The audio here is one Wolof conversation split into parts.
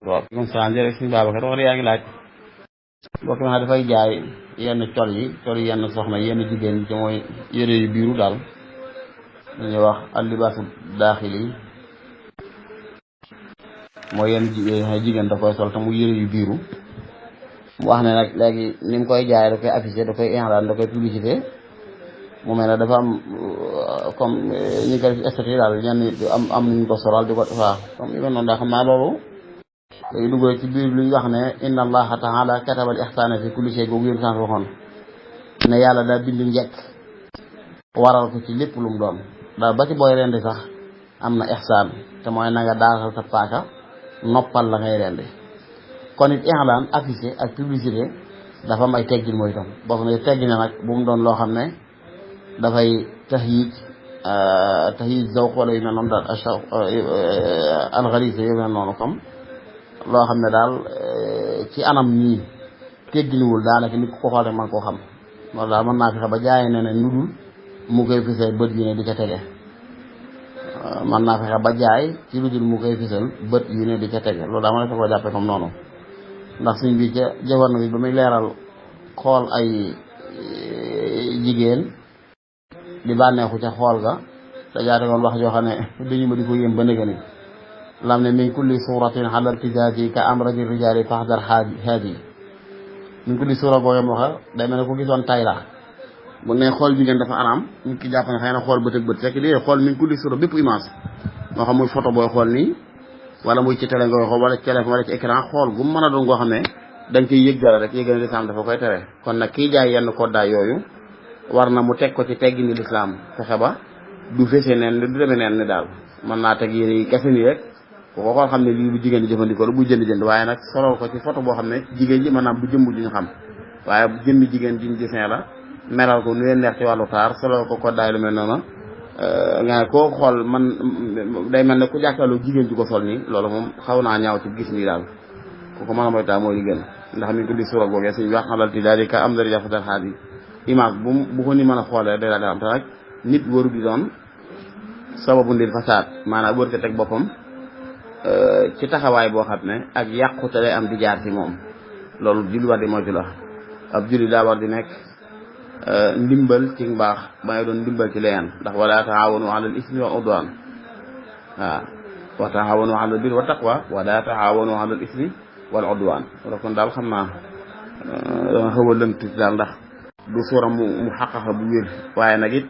waaw comme ça jërëjëf suñu Babacar wax yaa ngi laaj bokk na dafay jaay yenn col yi yenn soxna yenn jigéen ñi ci mooy yére yu biiru daal dañuy wax allibaasu daaxili mooy yenn jigéen da koy sol te mu yére yu biiru mu wax ne nag léegi ni mu koy jaay da koy affiché da koy inraan da koy publicité mu mel ne dafa am comme ñi ko def statut daal ñenn am ñu ko solal di ko waaw comme yu mel noonu daa xam naa loolu day dugg ci biir lu ñu wax ne inna allaha taala katabal ihsaana fi kulli shay googu yéen sànq waxoon ne yàlla daa bind njekk waral ko ci lépp lu mu doon daal ba ci booy rendi sax am na ihsaan te mooy na nga daaxal sa paaka noppal la ngay rendi kon it i'laan affiché ak publicité dafa am ay teggin mooy itam bokk na teggin nag bu mu doon loo xam ne dafay tahyiij zawq wala yu mel noonu daal alxaliisa yu mel noonu comme loo xam ne daal ci anam nii tegginiwul daanaka nit ku ko xool rek man koo xam loolu daal mën naa fexe ba jaayee ne nu dul mu koy fisal bët yu ne di ca tege mën naa fexe ba jaay ci lu dul mu koy fisal bët yu ne di ca tege loolu daal ma ne fa ko jàppee comme noonu ndax suñ bi ca jawarna bi ba muy leeral xool ay jigéen di bànneexu ca xool ga te jaate koon wax joo xam ne dañu ma di ko yéem ba nëga ni lam ne min kulli suratin ala irtijaji ka amradi rijali fahdar haadi min kulli sura boo yem waxa day mel ne ku gisoon tay la bu ne xool jigéen dafa araam nit ki jàpp ne xëy na xool bët ak bët fekk di xool min kulli sura bépp image moo xam muy photo booy xool nii wala muy ci télé nga xool wala ci téléphone wala ci écran xool gu mu mën a doon goo xam ne dañ koy yëg dara rek yëgal lislaam dafa koy tere kon nag kii jaay yenn koddaay yooyu war na mu teg ko ci teggini lislaam fexe ba du fese neen du demee neen ni daal mën naa teg yére yi kese nii rek ku ko xool xam ne lii bu jigéen di jëfandikoo la bu jënd waaye nag solol ko ci photo boo xam ne jigéen ji maanaam bu jëmb ju ñu xam waaye bu jëmmi jigéen jiñ gisin la meral ko nu leen neex ci wàllu taar solol ko koddaay lu mel noonu nga ne koo xool man day mel ne ku jàkkaarloo jigéen ju ko sol nii loolu moom xaw naa ñaaw ci gis nii daal ku ko mën a moytaa mooy li gën ndax mi ngi ko di sura googee suñu wax xalal ti daal di ka am dari jafatal xaat yi image bu ko ni mën a xoolee day daal di am te nag nit waru di doon sababu ndil fasaad maanaam wër ko teg boppam ci taxawaay boo xam ne ak yàqute lay am di jaar ci moom loolu julli war di moytu la ab julli daa war di nekk ndimbal ci mbaax ba ngay doon ndimbal ci leneen ndax wala taawanu alal ismi wal udwan waaw wa taawanu alal birri wa taqwa wala taawanu alal ismi wal udwan wala kon daal xam naa dama xaw a lënt daal ndax du suura mu xaqaxa bu wér waaye nag it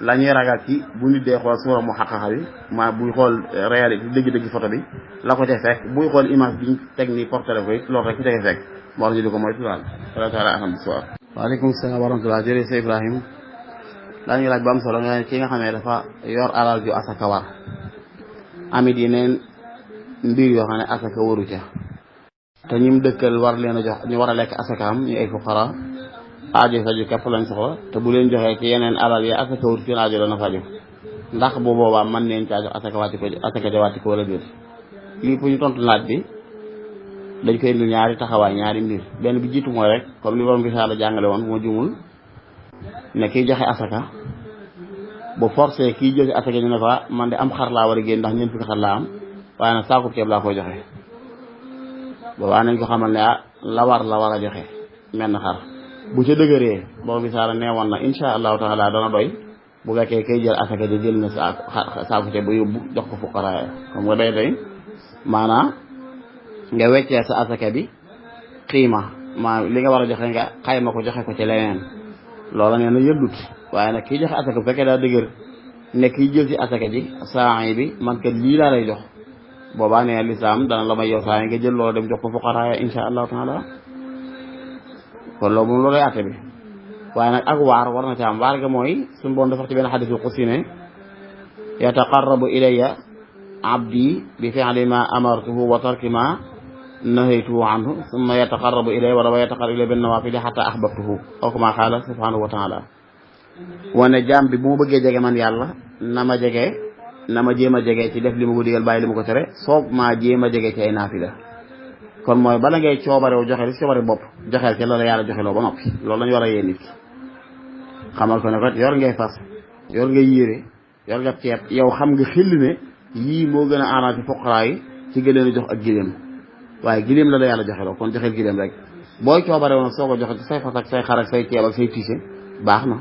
la ñuy ragal ci bu nit dee xool suura mu xaqaxa bi maa buy xool réalité dëgg-dëgg photo bi la ko ca fekk buy xool image bi ñu teg nii portrait ko it loolu rek ci tege fekk moo tax ñu di ko moytu daal wala taala alhamdulilah. waaleykum salaam wa rahmatulah jërëjëf Sey Ibrahim daa ñu laaj bu am solo nga ne ki nga xam ne dafa yor alal ju asaka war amit yeneen mbir yoo xam ne asaka waru ca te ñim dëkkal war leen a jox ñu war a lekk asakaam ñu ay fuqara aajo faju képp lañ soxla te bu leen joxee ci yeneen alal yi asaka wut seen aajo dana faju ndax bu boobaa mën neen caa jox asaka wàcc ko asaka ja wàcc ko wala déet lii pour ñu tontu laaj bi dañ koy indil ñaari taxawaay ñaari mbir benn bi jiitu mooy rek comme li borom bi saala jàngale woon bu ma jumul ne kiy joxe asaka bu forcé kiy joxe asaka ñu ne ko man de am xar laa war a génn ndax ñeent fukki xar laa am waaye nag saakub ceeb laa koy joxe boobaa nañ ko xamal ne la war a joxe menn xar bu ca dëgëree borom bi saala neewoon na insha allahu taala dana doy bu fekkee kay jël asaka ja jël na saaku ceeb ba yóbbu jox ko fuqaraaya comme nga day maanaam nga weccee sa asaka bi xiima li nga war a joxe nga xayma ko joxe ko ci leneen loola nee na yëddut waaye nag kii joxe asaka bu fekkee daa dëgër ne kii jël ci asaka ji saa bi man kat lii laa lay jox boobaa nee lislaam dana la may yow saa yi nga jël loola dem jox ko fuqaraaya insha allahu taala kon loolu moom loolay atte bi waaye nag ak waar war na ci am waar ga mooy suñu boon dafa ci benn xadisul qudsi ne yataqarrabu ilayya abdi bi fi'li ma amartuhu wa tarki ma nahaytuhu anhu summa yataqarrabu ilayya wa yataqarrabu ilayya bin nawafili hatta ahbabtuhu aw kama qaala subhanahu wa taala wane jaam bi bu ma bëggee jege man yàlla na ma jéem a jege ci def li ma ko digal bàyyi li ma ko tere soog maa jéem a jege ci ay naafila kon mooy bala ngay coobarew joxe li coobare bopp joxeel ca la yàlla joxe loo ba noppi loolu lañu war a yee nit ki xamal ko ne kat yor ngay fas yor nga yére yor nga ceeb yow xam nga xel ne yii moo gën a arrangé fuqaraa yi ci gën leen a jox ak gileem waaye gileem la yàlla joxe loo kon joxeel gileem rek booy coobare woon soo ko joxe ci say fas ak say xar ak say ceeb ak say tiise baax na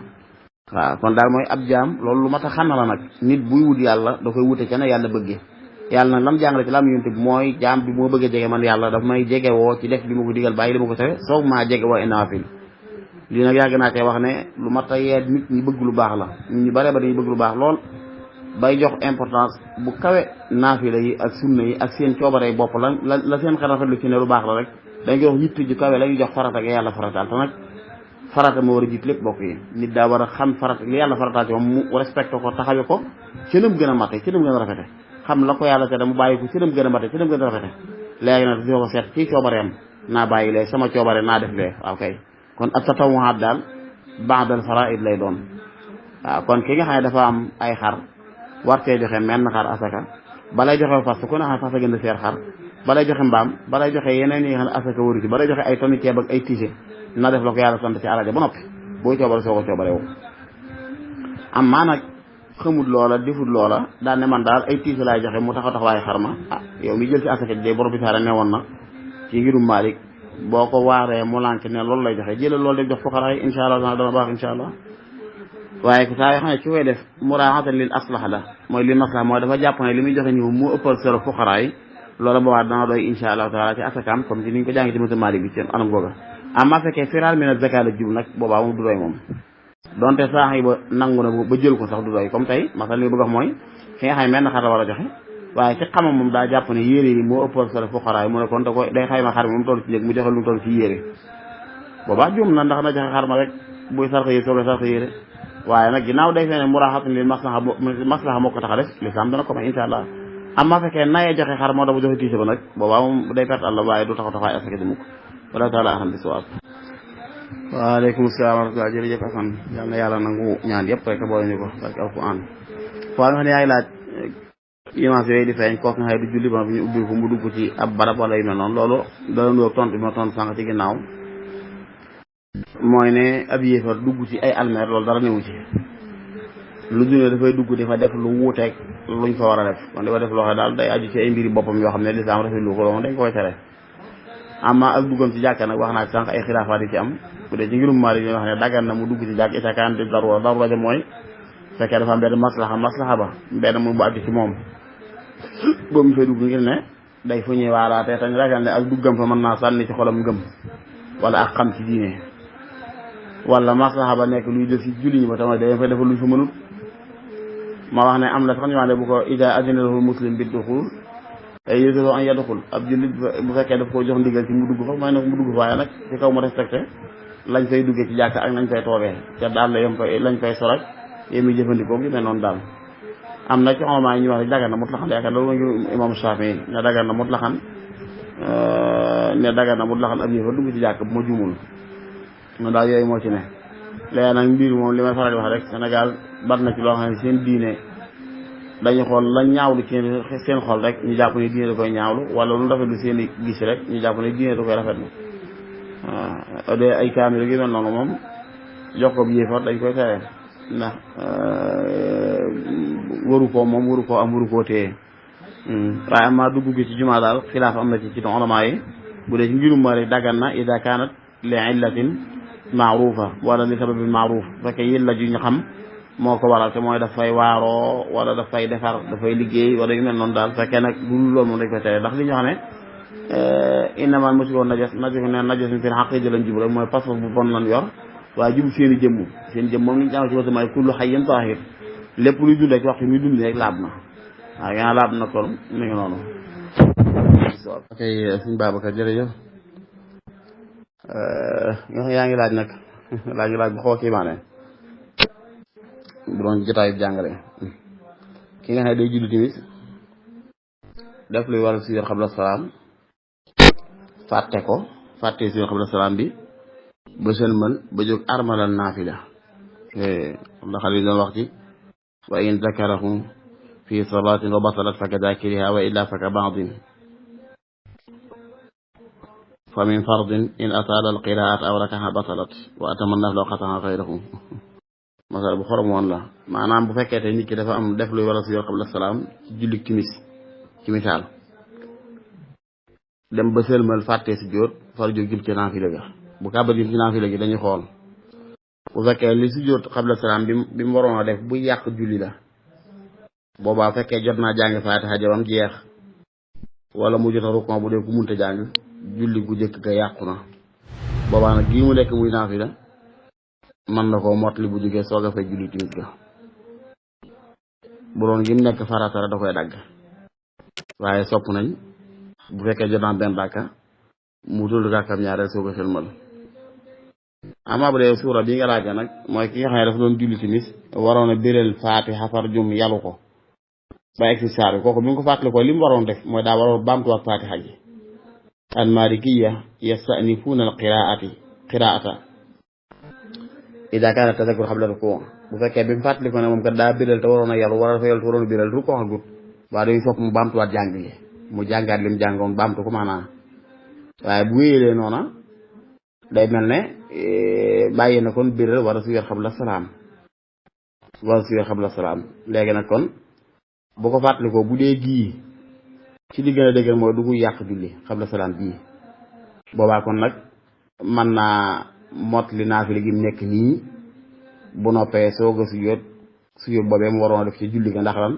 waaw kon daal mooy ab jaam loolu lu mat a xam la nag nit buy wut yàlla da koy wute ca ne yàlla bëggee yàlla nag lam jàngale ci lam yonte bi mooy jaam bi moo bëggee jege man yàlla daf may jege woo ci def li ma ko digal bàyyi li ma ko tere soog maa jege woo naafil lii nag yàgg naa cee wax ne lu mat a yee nit ñi bëgg lu baax la nit ñi bare ba dañuy bëgg lu baax lool bay jox importance bu kawe naafila yi ak sunna yi ak seen coobare bopp la seen xel rafetlu ci ne lu baax la rek dañ koy wax yitte ju kawe la ñuy jox farata ga yàlla farataal te nag farata moo war a jiit lépp bokk yi nit daa war a xam farata li yàlla farataal ci moom mu respecté ko taxawe ko ci nam gën a mate ci nam gën a rafete xam la ko yàlla te da mu bàyyi ko ci nam gën a mate ci nam gën a rafete léegi nag soo ko seet ci coobareem naa bàyyi lee sama coobare naa def lee waaw kay kon ak tatawuhaat daal ba'dal faraa'id lay doon waaw kon ki nga xam ne dafa am ay xar wartee joxe menn xar asaka balay joxe fas ku ne xam fas a gën a seer xar balay joxe mbaam balay joxe yeneen yi nga xam ne asaka waru ci balay joxe ay tonni ceeb ak ay tiise na def la ko yàlla sant ci alaja ba noppi booy coobare soo ko coobare woo am maa nag xamut loola defut loola daan ne man daal ay tiise laay joxe mu taxaw taxawaay xar ma ah yow mi jël ci asaka ji borom bi saara ne woon na ci ngirum Maalik boo ko waaree mu lànk ne loolu lay joxe jëlal loolu def jox fuqara yi insha allah dana baax insha allah waaye saa yoo xam ne ci koy def muraatan lil aslaha la mooy li maslaha mooy dafa jàpp ne li muy joxe nii mu ëppal solo fuqara yi loola boobaa dana doy insha allah taala ci asakaam comme ci niñ ko jàngi ci mësa Maalik bi ci anam googa amma fekkee firaal mi na zakat la jub nag boobaa moom du doy moom donte saax yi ba nangu na ba jël ko sax du doy comme tey masal li bëgg wax mooy fi nga xam ne menn xar la war a joxe waaye ci xamam moom daa jàpp ne yére yi moo ëppal solo fuqara yi mu ne kon da koy day xayma xar mi mu toll ci njëg mu joxe lu mu toll ci yére boobaa juum na ndax na joxe xar ma rek buy sarxa yére soobee sarxa yére waaye nag ginnaaw day fee ne muraaxatun lil maslaha moo ko tax a def lislaam dana ko may insha allah amma fekkee nayee joxe xar moo da bu joxe tiise ba nag boobaa moom day perte àlla waaye du taxaw taxawaay asaka di mukk wala taala axam bi suwaab waaleykum salaam wa rahmatulah jërëjëf Asan yal na yàlla nangu ñaan yëpp rek boole ñu ko barke alquran foo nga xam ne yaa ngi laaj image yooyu di feeñ kooku nga xam ne du julli ba ñu ubbi ko mu dugg ci ab barab wala yu mel noonu loolu dana nuyoog tontu bi ma tontu sànq ci ginnaaw mooy ne ab yéefar dugg ci ay almeer loolu dara newu ci lu dune dafay dugg di fa def lu wuuteeg luñ fa war a def kon dafa def loo xam daal day aju ci ay mbiri boppam yoo xam ne lislaam rafetlu ko loolu dañ koy tere amma ak duggam ci jàkka nag wax naa ci sànq ay xilaafaat yi ci am bu dee ci ngirum Maalik yi wax ne daggan na mu dugg ci jàkk itakaan di darura ja mooy fekkee dafa am benn maslaha ba benn mu bu àgg ci moom boobu mu fay dugg ngir ne day fu ñuy waaraatee te ñu ragal ne ak duggam fa mën naa sànni ci xolam ngëm wala ak xam ci diine wala maslaha ba nekk luy def ci julli ñi ba tamit day fay defal luñ fa mënut ma wax ne am la sax ñu wax ne bu ko ida adina lahu muslim bi duxul ay yéeséro an yadxul ab jullit bu fekkee daf ko jox ndigal ci mu dugg fa mooy nag mu dugg fa waaye nag ci kaw mu respecté lañ fay duggee ci jàkk ak nañ fay toogee ca daal la yom koy lañ fay soraj yé muy jëfandikoo gi mel noonu daal am na ci xamamaa yi ñuy wax ne dagan na mutlaxan yaakaar loolu mooy imam Shaafi ne dagan na mutlaxan ab yéefa dugg ci jàkk bu ma jumul no daal yooyu moo ci ne léegi nag mbir moom li may faral di wax rek Sénégal bar na ci loo xam ne seen diine dañu xool la ñaawlu ci seen xol rek ñu jàpp ne diine da koy ñaawlu wala lu rafetlu seen i gis rek ñu jàpp ne diine da koy rafetlu waaw de ay kaamil gi mel noonu moom jox ko bi yéefar dañ koy tere ndax waru koo am waru koo téye waaye amma dugg gi ci jumaa daal xilaaf am na ci ulama yi bu dee ci ngirum ma rek daggan na ida kaanat li illatin maarufa wala li sababin maaruf fekkee yilla ju ñu xam moo ko waral te mooy daf fay waaroo wala daf fay defar dafay liggéey wala yu mel noonu daal fekkee nag bu dul loolu moom dañ koy tere ndax li ñu xam ne innamal mushrikuuna najasun fil aqiida lañ jub rek mooy pas-pas bu bon lañ yor waaye jub seen i jëmm seen jëmm moom li ñu jàng ci wasamaay kullu hayyin taahir lépp luy dund rek waxtu muy dund rek laab na waaw yaa laab na kon mi ngi noonu. ok suñu Babacar jërëjëf yaa ngi laaj nag laaj bu xaw a kiimaane bu doon jotaayu jàngale ki nga xam ne day julli timis def luy waral sujjóot xabla salaam fàtte sujjóot xabla salaam bi ba sëlmal ba jóg armalal naafila la xale yi doon wax ci wa in zakarahum fi salatin wa batalat fa ka dakiriha wa illa fa ka baadin fa min fardin in ataala al qiraat aw rakaha batalat wa atama nafla wa qataha xayrahu masala bu xorom woon la maanaam bu fekkee te nit ki dafa am def luy wala sujjóot qabla salaam ci jullik timis ci misaal dem ba sëlmal fàttee sujjóot far jóg jëm ci naafila ga bu kàbbar jëm ci naafila gi dañuy xool bu fekkee li sujjóot xabla salaam bi mu waroon a def bu yàq julli la boobaa fekkee jot naa jàng faatiha ja bam jeex wala mu jot a rukon bu dee ku munta jàng julli gu jëkk ga yàqu na boobaa nag gii mu nekk muy naafila mën na koo mottali bu jógee soog a fay julli timis ga bu doon gi mu nekk farata da koy dagg waaye sopp nañ bu fekkee jot naa benn ràkka mu tullu ràkkam ñaareel soog a sëlmal amaa bu dee suura bi nga laajte nag mooy ki nga xam ne dafa doon julli timis waroon a biral faatiha far jum yalu ko ba egsi saar bi kooku bi nga ko fàttali ko li mu waroon def mooy daa waroon baamtuwaat faatiha ji al malikiya yastanifuuna al qiraata ida kaana tadakkur xabla rukuu bu fekkee bi mu fàttali ko ne moom kat daa biral te waroon a yalu war a fa yalu te waroon a biral rukoo xagut waaye dañuy sopp mu baamtuwaat jàng gi mu jàngaat lim jàngoon baamtu ko maanaam waaye bu wéyalee noona day mel ne bàyyi na kon biral war a su yor xabla salaam léegi nag kon bu ko fàttalikoo bu dee gii ci li gën a dëgër mooy du ko yàq julli xabla salaam bii boobaa kon nag mën naa mot li naafila gi mu nekk nii bu noppee soog a sujjóot boobee mu waroon a def ci julli ga ndax lan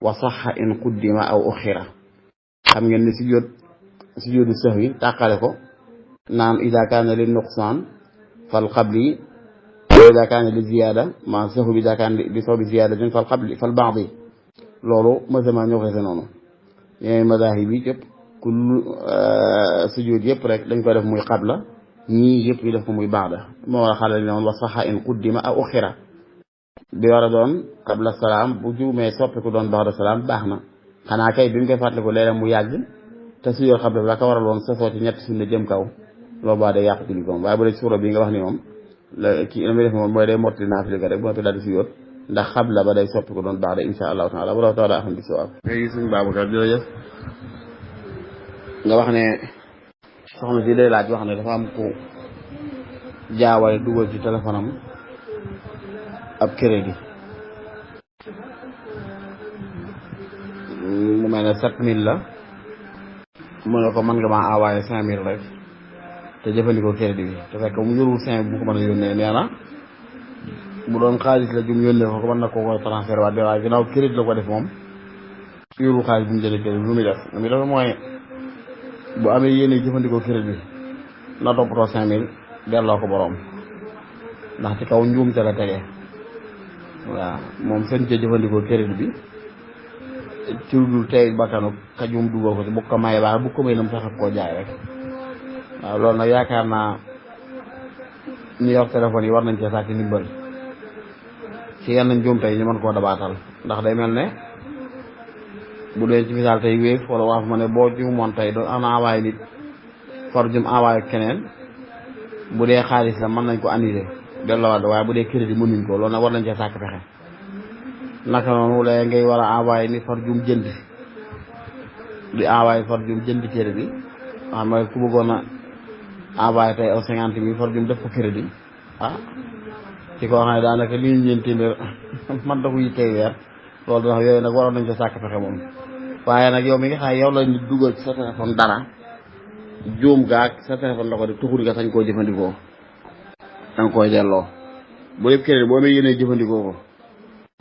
wa saxa in quddima aw uxira xam ngeen ne sujjóotu sahwi tàqale ko naan ida kaana li nuqsaan fal qabli wa ida kaana li ziyaada ma sahwi bi ida kaana li sababi ziyaadatin fal qabli fal baadi loolu mazama ñoo ko defee noonu yeneen mazahib yi yëpp kullu sujjóot yëpp rek dañ koy def muy qabla ñii yëpp ñu def ko muy baada moo war a xale ne woon wa saxa in quddima aw uxira bi war a doon qabla salaam bu juumee soppiku doon baada salaam baax na xanaa kay bi mu koy fàttaliku léeg-léeg mu yàgg te sujjóot xabla la ko waraloon sosoo ci ñetti sunna jëm kaw loolu baa day yàq julli ko waaye bu dee suura bi nga wax ni moom la kii la muy def moom mooy day mottali naafila ga rek bu noppi daal di sujjóot ndax xabla ba day soppi ko doon baax de insha allahu taala bu la taala axam bi so ab léegi suñu Babacar jërëjëf nga wax ne soxna si day laaj wax ne dafa am ku jaawale dugal ci téléphone am ab crédit mu mel ne 7000 la mu ne ko mën nga maa envoyé 5000 rek te jëfandikoo crédit bi te fekk mu yorul 5 bu ko mën a yónnee nee na bu doon xaalis la jum yónnee ko mën na koo koy transfert waat waaye ginnaaw crédit la ko def moom yorul xaalis bu mu jëlee crédit bi lu muy def mooy bu amee yéene jëfandikoo crédit bi na toppatoo 5000 delloo ko boroom ndax ci kaw njuumte la tege waaw moom seen cee jëfandikoo crédit bi ci lu dul tey bakkanu kajum dugal ko ci bu ko may baax bu ko may nam sax koo jaay rek waaw loolu nag yaakaar naa ñu yor téléphone yi war nañ cee sàkk ndimbal ci yenn njuumte yi ñu mën koo dabaatal ndax day mel ne bu dee ci misaal tey wéef wala waaf ma ne boo juumoon tey doon am envoyé nit for jum envoyé keneen bu dee xaalis la mën nañ ko annulé delloowaat waaye bu dee crédit mënuñ ko loolu nag war nañ cee sàkk pexe naka noonu lay ngay war a envoyé ni far jum jënd di envoyé far jum jënd crédit xam nga ku bëggoon a envoyé tey aw 50 000 far jum def ko crédit ci koo xam ne daanaka li ñu ñeen téeméer man da ko yittee weer loolu ndax yooyu nag waroon nañ ko sàkk pexe moom waaye nag yow mi nga xam ne yow la ñu dugal ci sa téléphone dara juum gaag sa téléphone la ko def tuxul nga sañ koo jëfandikoo danga koy delloo bu dee crédit boo amee yéene jëfandikoo ko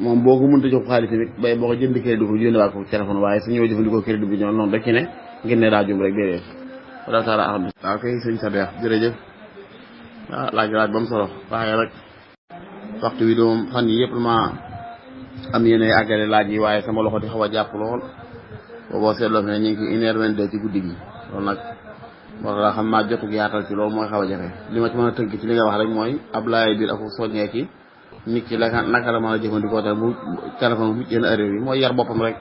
moom boo ko mënta jox xaalis tamit bay boo ko jënd crédit ko yónnewaat ko téléphone waaye su ñëw jëfandikoo crédit bi ñoom noonu rek ci ne ngir ne daa juum rek déedéet wala taala axam waaw kay sëñ sa deex jërëjëf waaw laaj ba mu solo waaye rek waxtu wi doom fan yi yëpp ma am yéene àggale laaj yi waaye sama loxo di xaw a jàpp lool booboo seetloo fi ne ñu ngi ci 1h22 ci guddi gi loolu nag war la xam maa jotug yaatal ci loolu mooy xaw a jafe li ma ci mën a tënk ci li nga wax rek mooy ab laay biir ak soññee ci nit ki naka la mën a jëfandikoo te bu téléphone bu mucc yenn erreur yi mooy yar boppam rek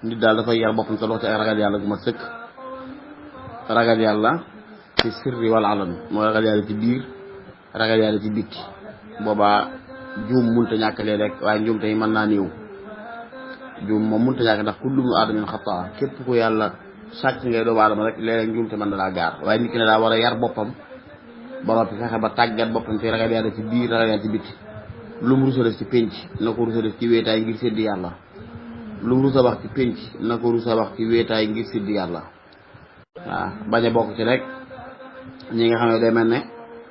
nit daal dafay yar boppam te loxo ci ay ragal yàlla gu mat sëkk ragal yàlla ci sirri wala alami mooy ragal yàlla ci biir ragal yàlla ci bitti boobaa juum munta ñàkk léeg-léeg waaye njuum tey mën naa néew juum moom munta ñàkk ndax kullu ibnu aadamin xataa képp ku yàlla sàcc ngay doomu aadama rek léeg-léeg njuum te mën na laa gaar waaye nit ki ne daa war a yar boppam ba noppi fexe ba tàggat boppam ci ragal yàlla ci biir ragal yàlla ci bitti lu mu rusa def ci pénc na ko rusa def ci wéetaay ngir séddi yàlla lu mu rusa wax ci pénc na ko rusa wax ci wéetaay ngir séddi yàlla waaw bañ a bokk ci rek ñi nga xam ne day mel ne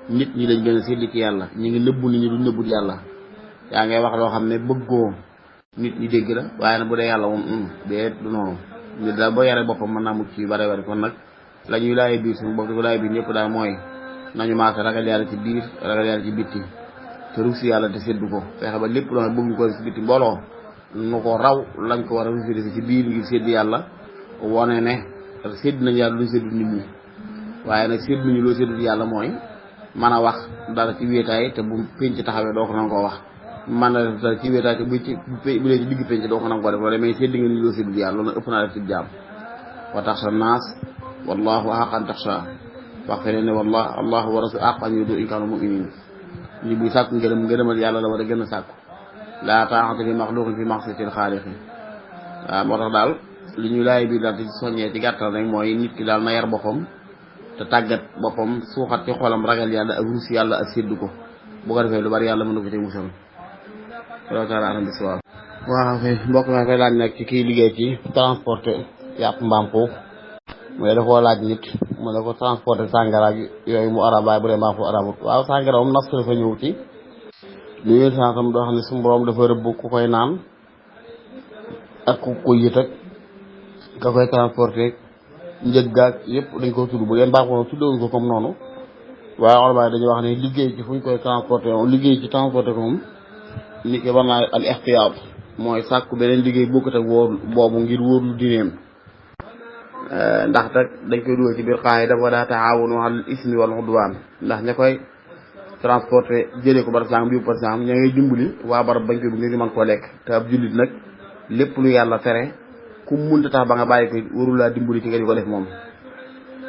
nit ñi lañ gën a sédd ci yàlla ñi ngi nëbbu nit ñi duñ nëbbut yàlla yaa ngay wax loo xam ne bëggoo nit ñi dégg la waaye nag bu dee yàlla moom dee du noonu nit daal boo yaree boppam mën naa mucc yu bare bari kon nag la ñuy laajee biir suñu bopp di ko laajee biir ñëpp daal mooy nañu maase ragal yàlla ci biir ragal yàlla ci bitti te rus yàlla te séddu ko fexe ba lépp loo xam ne bëgguñ ko ci bitti mbooloo nu ko raw lañ ko war a rusi ci biir ngir sédd yàlla wane ne sédd nañ yàlla luñ séddu nit ñi waaye nag sédd nañu loo séddu yàlla mooy mën a wax dara ci wéetaay te bu penc taxawee doo ko nan koo wax man na def dara ci wéetaay te bu dee ci digg penc doo ko nan koo def loolu mais sédd nga ni loo séddu yàlla loolu ëpp naa def ci jaam wa taxsha naas wallahu ahaqan taxsha wax feneen ne allahu wa rasul aqan yudu in kaanu muminin ñi buy sàkku ngërëmal yàlla la war a gën a sàkku laa taa'ata li maxluqin fi ma'siyatil xaaliqi waaw moo tax daal li ñu laay bi daal ci soññee ci gàttal rek mooy nit ki daal na yar boppam te tàggat boppam suuxat ci xolam ragal yàlla ak rus yàlla ak séddu ko bu ko defee lu bari yàlla mën na ko ci musal loolu taala alam bis waaw kay mbokk ma koy laaj nag ci kii liggéey ci transporté yàpp mbaam xuux mooy da koo laaj nit mu ne ko transporté sàngara yooyu mu arabaay bu dee mbaam xuux arabut waaw sàngara moom nas dafa ñëw ci li ñuy santam doo xam ne suñu borom dafa rëbb ku koy naan ak ku koy yët ak ka koy transporté njëg gaag yëpp dañ ko tudd bu dee mbaam xuux tuddewuñ ko comme noonu waaye arabaay dañuy wax ne liggéey ci fu ñu koy transporté moom liggéey ci transporté ko moom nit ki war naa al ixtiyaat mooy sàkku beneen liggéey bokkut ak wóor boobu ngir wóorlu dineem ndax tak dañ koy dugal ci biir qaayida wala taawunu alal ismi wal udwaan ndax ña koy transporté jëlee ko barab sàngam bi par exemple ña ngay dimbali waa barab bañ koy bu ngir mën koo lekk te ab jullit nag lépp lu yàlla tere ku munta tax ba nga bàyyi ko warul laa dimbali ci nga di ko def moom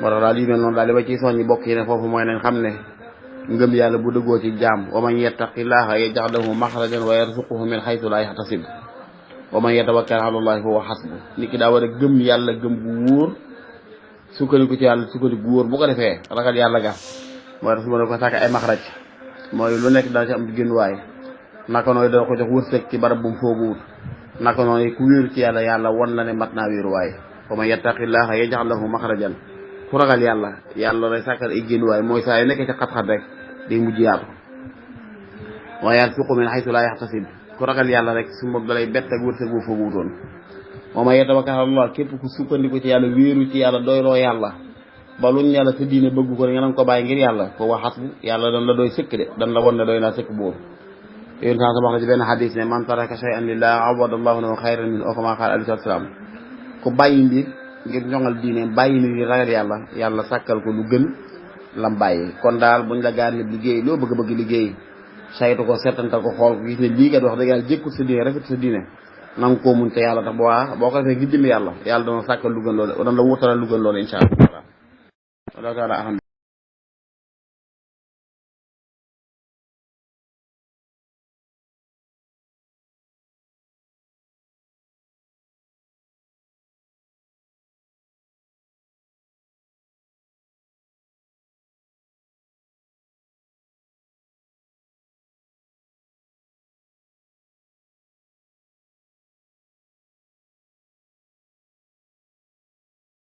moo tax daal yu mel noonu daal li ma ciy soññi bokk yi ne foofu mooy nañ xam ne ngëm yàlla bu dëggoo ci jaam wa man yattaqillaaha yaj'al lahu maxrajan wa yarzuqhu min haythu laa yahtasib wa man yatawakkal ala llaahi fa huwa hasbuh nit ki daa war a gëm yàlla gëm bu wóor sukkandiku ci yàlla sukkandiku bu wóor bu ko defee ragal yàlla ga mooy tax su ma ne ko sàkk ay maxraj mooy lu nekk dana ci am génn waay naka nooy dana ko jox wërsëg ci barab bu mu fooguwut naka nooy ku wéeru ci yàlla yàlla won la ne mat naa wéeru waay wa man yattaqillaaha yaj'al lahu maxrajan ku ragal yàlla yàlla lay sàkkal ay génn waay mooy saa yu nekkee ci xat-xat rek day mujj yaatu wa yarzuqhu min haythu laa yahtasib ku ragal yàlla rek su moom dalay bett ak wërsëg bu fooguwutoon wa man yatawakkal ala llaah képp ku sukkandiku ci yàlla wéeru ci yàlla doyloo yàlla ba luñ yàlla sa diine bëgg ko nga nanga ko bàyyi ngir yàlla ko wa hasbu yàlla dan la doy sëkk de dan la won ne doy naa sëkk boobu yéen sa wax na ci benn xadis ne man taraka shay'an lillahi awwada allahu lahu xayran min aw kama qaala alayhi salaam ku bàyyi mbir ngir ñoŋal diine bàyyi nit ñi ragal yàlla yàlla sàkkal ko lu gën lam bàyyi kon daal buñ la gaar ne liggéey loo bëgg liggéey saytu ko seetantal ko xool gis ne lii kat wax dëgg yàlla jékkul sa diine rafet sa diine nanga koo muñ te yàlla tax boo ko defee ngir jëm yàlla dana sàkkal lu gën loolu dana la wutalal lu gën loolu insha allah